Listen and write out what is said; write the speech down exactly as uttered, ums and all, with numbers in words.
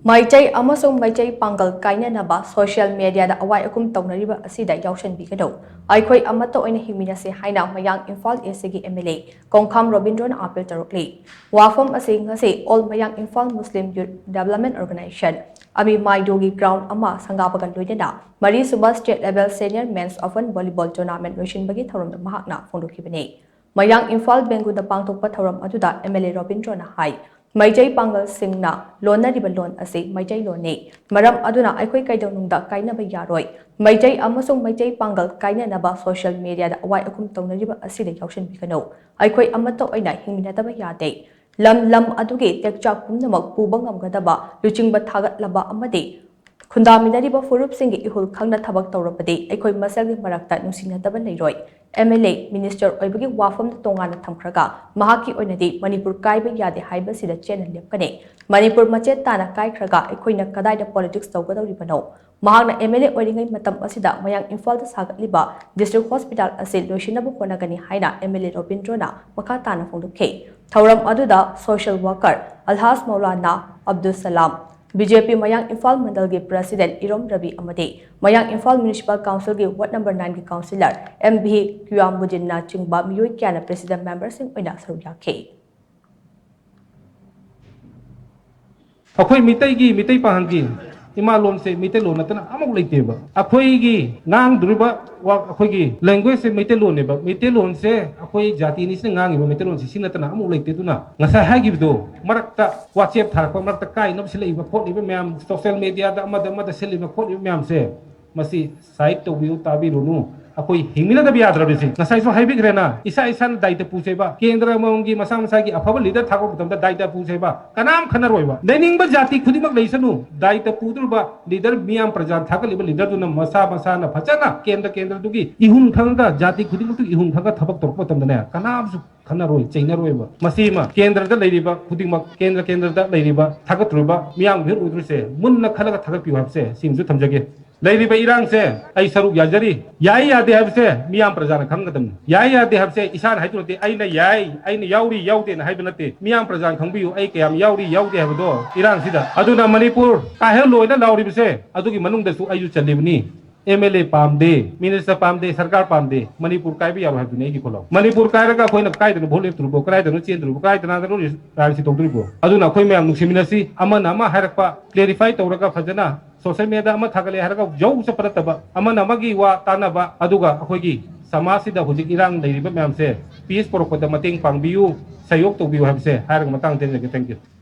ꯃꯩꯇꯩ ꯑꯃꯁꯨꯡ ꯃꯩꯇꯩ ꯄꯥꯡꯒꯜ ꯀꯥꯏꯅꯅꯕ ꯁꯣꯁꯤꯌꯦꯜ ꯃꯦꯗꯤꯌꯥꯗ ꯑꯋꯥꯏ ꯑꯈꯨꯝ ꯇꯧꯅꯔꯤꯕ ꯑꯁꯤꯗ ꯌꯥꯎꯁꯟꯕꯤꯒꯅꯨ꯫ ꯑꯩꯈꯣꯏ ꯑꯃꯠꯇ ꯑꯣꯏꯅ ꯍꯤꯡꯃꯤꯟꯅꯁꯤ ꯍꯥꯏꯅ ꯃꯌꯥꯡ ꯏꯝꯐꯥꯜ ꯏꯁꯀꯤ ꯑꯦꯝ ꯑꯦꯜ ꯑꯦ ꯀꯣꯡꯈꯥꯝ ꯔꯣꯕꯤꯟꯗ꯭ꯔꯣꯅ ꯑꯥꯄꯤꯜ ꯇꯧꯔꯛꯂꯤ꯫ ꯋꯥꯐꯝ ꯑꯁꯤ ꯉꯁꯤ all Mayang Imphal Muslim youth development organisation, ꯑꯃꯤ ꯃꯥꯏꯗꯣꯒꯤ ꯒ꯭ꯔꯥꯎꯟ ꯑꯃ ꯁꯪꯒꯥꯕꯒ ꯂꯣꯏꯅꯅ ꯃꯔꯤꯁꯨꯕ state level senior men's open volleyball tournament ꯂꯣꯏꯁꯤꯟꯕꯒꯤ ꯊꯧꯔꯝꯗ ꯃꯍꯥꯛꯅ ꯐꯣꯡꯗꯣꯛꯈꯤꯕꯅꯤ꯫ ꯃꯌꯥꯡ ꯏꯝꯐꯥꯜ ꯕꯦꯡꯒꯨꯗ ꯄꯥꯡꯊꯣꯛꯄ ꯊꯧꯔꯝ ꯑꯗꯨꯗ ꯑꯦꯝ ꯑꯦꯜ ꯑꯦ ꯔꯣꯕꯤꯟꯗ꯭ꯔꯣꯅ ꯍꯥꯏ, ꯃꯩꯇꯩ ꯄꯥꯡꯒꯜꯁꯤꯡꯅ ꯂꯣꯟꯅꯔꯤꯕ ꯂꯣꯟ ꯑꯁꯤ ꯃꯩꯇꯩꯂꯣꯟꯅꯤ꯫ ꯃꯔꯝ ꯑꯗꯨꯅ ꯑꯩꯈꯣꯏ ꯀꯩꯗꯧꯅꯨꯡꯗ ꯀꯥꯏꯅꯕ ꯌꯥꯔꯣꯏ꯫ ꯃꯩꯇꯩ ꯑꯃꯁꯨꯡ ꯃꯩꯇꯩ ꯄꯥꯡꯒꯜ ꯀꯥꯏꯅꯅꯕ ꯁꯣꯁꯤꯌꯦꯜ ꯃꯦꯗꯤꯌꯥꯗ ꯑꯋꯥꯏ ꯑꯈꯨꯝ ꯇꯧꯅꯔꯤꯕ ꯑꯁꯤꯗ ꯌꯥꯎꯁꯤꯟꯕꯤꯒꯅꯨ꯫ ꯑꯩꯈꯣꯏ ꯑꯃꯠꯇ ꯑꯣꯏꯅ ꯍꯤꯡꯃꯤꯟꯅꯗꯕ ꯌꯥꯗꯦ꯫ ꯂꯝ ꯂꯝ ꯑꯗꯨꯒꯤ ꯇꯦꯛꯆꯥꯛ ꯄꯨꯝꯅꯃꯛ ꯄꯨꯕ ꯉꯝꯒꯗꯕ ꯂꯨꯆꯤꯡꯕ ꯊꯥꯒꯠꯂꯕ ꯑꯃꯗꯤ ꯈꯨꯟꯗꯥꯃꯤꯟꯅꯔꯤꯕ ꯐꯨꯔꯨꯞꯁꯤꯡꯒꯤ ꯏꯍꯨꯜ ꯈꯪꯅ ꯊꯕꯛ ꯇꯧꯔꯕꯗꯤ ꯑꯩꯈꯣꯏ ꯃꯁꯦꯜꯒꯤ ꯃꯔꯛꯇ ꯅꯨꯡꯁꯤꯅꯗꯕ ꯂꯩꯔꯣꯏ꯫ ꯑꯦꯝ ꯑꯦꯜ ꯑꯦ, ꯃꯤꯅꯤꯁꯇꯔ ꯑꯣꯏꯕꯒꯤ ꯋꯥꯐꯝꯗꯨ ꯇꯣꯉꯥꯟꯅ ꯊꯝꯈ꯭ꯔꯒ ꯃꯍꯥꯛꯀꯤ ꯑꯣꯏꯅꯗꯤ ꯃꯅꯤꯄꯨꯔ ꯀꯥꯏꯕ ꯌꯥꯗꯦ ꯍꯥꯏꯕꯁꯤꯗ ꯆꯦꯠꯅ ꯂꯦꯞꯀꯅꯤ꯫ ꯃꯅꯤꯄꯨꯔ ꯃꯆꯦꯠ ꯇꯥꯅ ꯀꯥꯏꯈ꯭ꯔꯒ ꯑꯩꯈꯣꯏꯅ ꯀꯗꯥꯏꯗ ꯄꯣꯂꯤꯇꯤꯛꯁ ꯇꯧꯒꯗꯧꯔꯤꯕꯅꯣ? ꯃꯍꯥꯛꯅ ꯑꯦꯝ ꯑꯦꯜ ꯑꯦ ꯑꯣꯏꯔꯤꯉꯩ ꯃꯇꯝ ꯑꯁꯤꯗ ꯃꯌꯥꯡ ꯏꯝꯐꯥꯜꯗ ꯁꯥꯒꯠꯂꯤꯕ ꯗꯤꯁꯇ꯭ꯔꯤꯛ ꯍꯣꯁꯄꯤꯇꯥꯜ ꯑꯁꯤ ꯂꯣꯏꯁꯤꯟꯅꯕ ꯍꯣꯠꯅꯒꯅꯤ ꯍꯥꯏꯅ ꯑꯦꯝ ꯑꯦꯜ ꯑꯦ ꯔꯣꯕꯤꯟꯗ꯭ꯔꯣꯅ ꯃꯈꯥ ꯇꯥꯅ ꯐꯣꯡꯗꯣꯛꯈꯤ꯫ ꯊꯧꯔꯝ ꯑꯗꯨꯗ ꯁꯣꯁꯤꯌꯦꯜ ꯋꯥꯀꯔ ꯑꯜꯍꯥꯖ ꯃꯧꯂꯥꯅꯥ ꯑꯕꯗꯨꯜ ꯁꯂꯥꯝ, ꯕꯤ ꯖꯦ ꯄꯤ ꯃꯌꯥꯡ ꯏꯝꯐꯥꯜ ꯃꯟꯗꯜꯒꯤ ꯄ꯭ꯔꯦꯁꯤꯗꯦꯟꯠ ꯏꯔꯣꯝ ꯔꯕꯤ ꯑꯃꯗꯤ ꯃꯌꯥꯡ ꯏꯝꯐꯥꯜ ꯃ꯭ꯌꯨꯅꯤꯁꯤꯄꯥꯜ ꯀꯥꯎꯟꯁꯤꯜꯒꯤ ꯋꯥꯔꯗ ꯅꯝꯕꯔ ꯅꯥꯏꯟꯒꯤ ꯀꯥꯎꯟꯁꯤꯂꯔ ꯑꯦꯝ ꯚꯤ ꯀ꯭ꯌꯨꯌꯥꯝꯕꯨꯗꯤꯟꯅ ꯆꯤꯡꯕ ꯃꯤꯑꯣꯏ ꯀꯌꯥꯅ ꯄ꯭ꯔꯦꯁꯤꯗꯦꯟꯠ ꯃꯦꯝꯕꯔꯁꯤꯡ ꯑꯣꯏꯅ ꯁꯔꯨꯛ ꯌꯥꯈꯤ꯫ ꯑꯩꯈꯣꯏ ꯃꯤꯇꯩꯒꯤ, ꯃꯤꯇꯩ ꯄꯥꯉꯜꯒꯤ ꯏꯃꯥ ꯂꯣꯟꯁꯦ ꯃꯩꯇꯩꯂꯣꯟ ꯅꯠꯇꯅ ꯑꯃꯐꯥꯎ ꯂꯩꯇꯦꯕ꯫ ꯑꯩꯈꯣꯏꯒꯤ ꯉꯥꯡꯗꯣꯔꯤꯕ ꯋꯥ, ꯑꯩꯈꯣꯏꯒꯤ language໶ꯁꯦ ꯃꯩꯇꯩꯂꯣꯟꯅꯦꯕ꯫ ꯃꯩꯇꯩꯂꯣꯟꯁꯦ ꯑꯩꯈꯣꯏ ꯖꯥꯇꯤꯅꯤꯁꯤꯅ ꯉꯥꯡꯉꯤꯕ ꯃꯩꯇꯩꯂꯣꯟꯁꯦ ꯁꯤ ꯅꯠꯇꯅ ꯑꯃꯐꯥꯎ ꯂꯩꯇꯦ꯫ ꯑꯗꯨꯅ ꯉꯁꯥꯏ ꯍꯥꯏꯈꯤꯕꯗꯣ, ꯃꯔꯛꯇ WhatsApp ꯊꯥꯔꯛꯄ, ꯃꯔꯛꯇ ꯀꯥꯏꯅꯕ ꯁꯤꯜꯂꯛꯏꯕ ꯈꯣꯠꯂꯤꯕ ꯃꯌꯥꯝ, social mediaꯗ ꯑꯃꯗ ꯑꯃꯗ ꯁꯤꯜꯂꯤꯕ ꯈꯣꯠꯂꯤꯕ ꯃꯌꯥꯝꯁꯦ, ꯃꯁꯤ side ꯇꯧꯕꯤꯌꯨ, ꯇꯥꯕꯤꯔꯨꯅꯨ꯫ ꯑꯩꯈꯣꯏ ꯍꯤꯡꯃꯤꯟꯅꯗꯕ ꯌꯥꯗ꯭ꯔꯕꯅꯤ꯫ ꯉꯁꯥꯏꯁꯨ ꯍꯥꯏꯕꯤꯈ꯭ꯔꯦꯅ, ꯏꯁꯥ ꯏꯁꯥꯅ ꯗꯥꯏꯇ ꯄꯨꯁꯦꯕ꯫ ꯀꯦꯟꯗ꯭ꯔ ꯑꯃꯃꯝꯒꯤ ꯃꯁꯥ ꯃꯁꯥꯒꯤ ꯑꯐꯕ leader ꯊꯥꯔꯛꯄ ꯃꯇꯝꯗ ꯗꯥꯏꯇ ꯄꯨꯁꯦꯕ꯫ ꯀꯅꯥꯝ ꯈꯟꯅꯔꯣꯏꯕ꯫ ꯂꯩꯅꯤꯡꯕ ꯖꯥꯇꯤ ꯈꯨꯗꯤꯡꯃꯛ ꯂꯩꯁꯅꯨ, ꯗꯥꯏꯇ ꯄꯨꯗꯧꯔꯤꯕ leader, ꯃꯤꯌꯥꯝ ꯄ꯭ꯔꯖꯥ ꯊꯥꯒꯠꯂꯤꯕ leaderꯗꯨꯅ ꯃꯁꯥ ꯃꯁꯥꯅ ꯐꯖꯅ ꯀꯦꯟꯗ꯭ꯔ ꯀꯦꯟꯗ꯭ꯔꯗꯨꯒꯤ ꯏꯍꯨꯟ ꯈꯪꯉꯒ, ꯖꯥꯇꯤ ꯈꯨꯗꯤꯡꯃꯛꯇꯨꯒꯤ ꯏꯍꯨꯟ ꯈꯪꯉꯒ ꯊꯕꯛ ꯇꯧꯔꯛꯄ ꯃꯇꯝꯗꯅꯦ, ꯀꯅꯥꯝꯁꯨ ꯈꯠꯅꯔꯣꯏ, ꯆꯩꯅꯔꯣꯏꯕ꯫ ꯃꯁꯤ ꯑꯃ ꯀꯦꯟꯗ꯭ꯔꯗ ꯂꯩꯔꯤꯕ ꯈꯨꯗꯤꯡꯃꯛ, ꯀꯦꯟꯗ꯭ꯔ ꯀꯦꯟꯗ꯭ꯔꯗ ꯂꯩꯔꯤꯕ ꯊꯥꯒꯠꯇ꯭ꯔꯤꯕ ꯃꯤꯌꯥꯝꯒꯤ ꯃꯤꯍꯨꯠ ꯑꯣꯏꯗꯣꯏꯁꯦ ꯃꯨꯟꯅ ꯈꯜꯂꯒ ꯊꯥꯒꯠꯄꯤꯌꯨ ꯍꯥꯏꯕꯁꯦ ꯁꯤꯃꯁꯨ ꯊꯝꯖꯒꯦ꯫ ꯂꯩꯔꯤꯕ ꯏꯔꯥꯡꯁꯦ ꯑꯩ ꯁꯔꯨꯛ ꯌꯥꯖꯔꯤ꯫ ꯌꯥꯏ ꯌꯥꯗꯦ ꯍꯥꯏꯕꯁꯦ ꯃꯤꯌꯥꯝ ꯄ꯭ꯔꯖꯥꯅ ꯈꯪꯒꯗꯕꯅꯤ꯫ ꯌꯥꯏ ꯌꯥꯗꯦ ꯍꯥꯏꯕꯁꯦ ꯏꯁꯥꯅ ꯍꯥꯏꯗꯨ ꯅꯠꯇꯦ, ꯑꯩꯅ ꯌꯥꯏ, ꯑꯩꯅ ꯌꯥꯎꯔꯤ ꯌꯥꯎꯗꯦꯅ ꯍꯥꯏꯕ ꯅꯠꯇꯦ꯫ ꯃꯤꯌꯥꯝ ꯄ꯭ꯔꯖꯥꯅ ꯈꯪꯕꯤꯌꯨ, ꯑꯩ ꯀꯌꯥꯝ ꯌꯥꯎꯔꯤ ꯌꯥꯎꯗꯦ ꯍꯥꯏꯕꯗꯣ ꯏꯔꯥꯡꯁꯤꯗ꯫ ꯑꯗꯨꯅ ꯃꯅꯤꯄꯨꯔ ꯀꯥꯏꯍꯜꯂꯣꯏꯅ ꯂꯥꯎꯔꯤꯕꯁꯦ ꯑꯗꯨꯒꯤ ꯃꯅꯨꯡꯗꯁꯨ ꯑꯩꯁꯨ ꯆꯜꯂꯤꯕꯅꯤ꯫ ꯑꯦꯝ ꯑꯦꯜ ꯑꯦ ꯄꯥꯝꯗꯦ, ꯃꯤꯅꯤꯁꯇꯔ ꯄꯥꯝꯗꯦ, ꯁꯔꯀꯥꯔ ꯄꯥꯝꯗꯦ, ꯃꯅꯤꯄꯨꯔ ꯀꯥꯏꯕ ꯌꯥꯔꯣꯏ ꯍꯥꯏꯕꯗꯨꯅꯤ ꯑꯩꯒꯤ ꯈꯣꯜꯂꯥꯎ꯫ ꯃꯅꯤꯄꯨꯔ ꯀꯥꯏꯔꯒ ꯑꯩꯈꯣꯏꯅ ꯀꯥꯏꯗꯅꯣ ꯚꯣꯠ ꯂꯦꯞꯇꯣꯔꯤꯕꯣ, ꯀꯗꯥꯏꯗꯅꯣ ꯆꯦꯟꯗꯣꯔꯤꯕꯣ, ꯀꯗꯥꯏꯗꯅꯣ ꯔꯥꯖꯅꯤꯇꯤ ꯇꯧꯗꯣꯔꯤꯕꯣ? ꯑꯗꯨꯅ ꯑꯩꯈꯣꯏ ꯃꯌꯥꯝ ꯅꯨꯡꯁꯤꯃꯤꯟꯅꯁꯤ, ꯑꯃꯅ ꯑꯃ ꯍꯥꯏꯔꯛꯄ clarify ꯇꯧꯔꯒ ꯐꯖꯅ social media ꯑꯃ ꯊꯥꯒꯠꯂꯦ ꯍꯥꯏꯔꯒ ꯌꯧ ꯆꯠꯄ ꯅꯠꯇꯕ, ꯑꯃꯅ ꯑꯃꯒꯤ ꯋꯥ ꯇꯥꯟꯅꯕ, ꯑꯗꯨꯒ ꯑꯩꯈꯣꯏꯒꯤ ꯁꯃꯥꯖꯁꯤꯗ ꯍꯧꯖꯤꯛ ꯏꯔꯥꯡ ꯂꯩꯔꯤꯕ ꯃꯌꯥꯝꯁꯦ peace ꯄꯨꯔꯛꯄꯗ ꯃꯇꯦꯡ ꯄꯥꯡꯕꯤꯌꯨ, ꯁꯍꯌꯣꯒ ꯇꯧꯕꯤꯌꯨ ꯍꯥꯏꯕꯁꯦ ꯍꯥꯏꯔꯒ ꯃꯇꯥꯡ ꯇꯦꯟꯖꯒꯦ꯫ Thank you꯫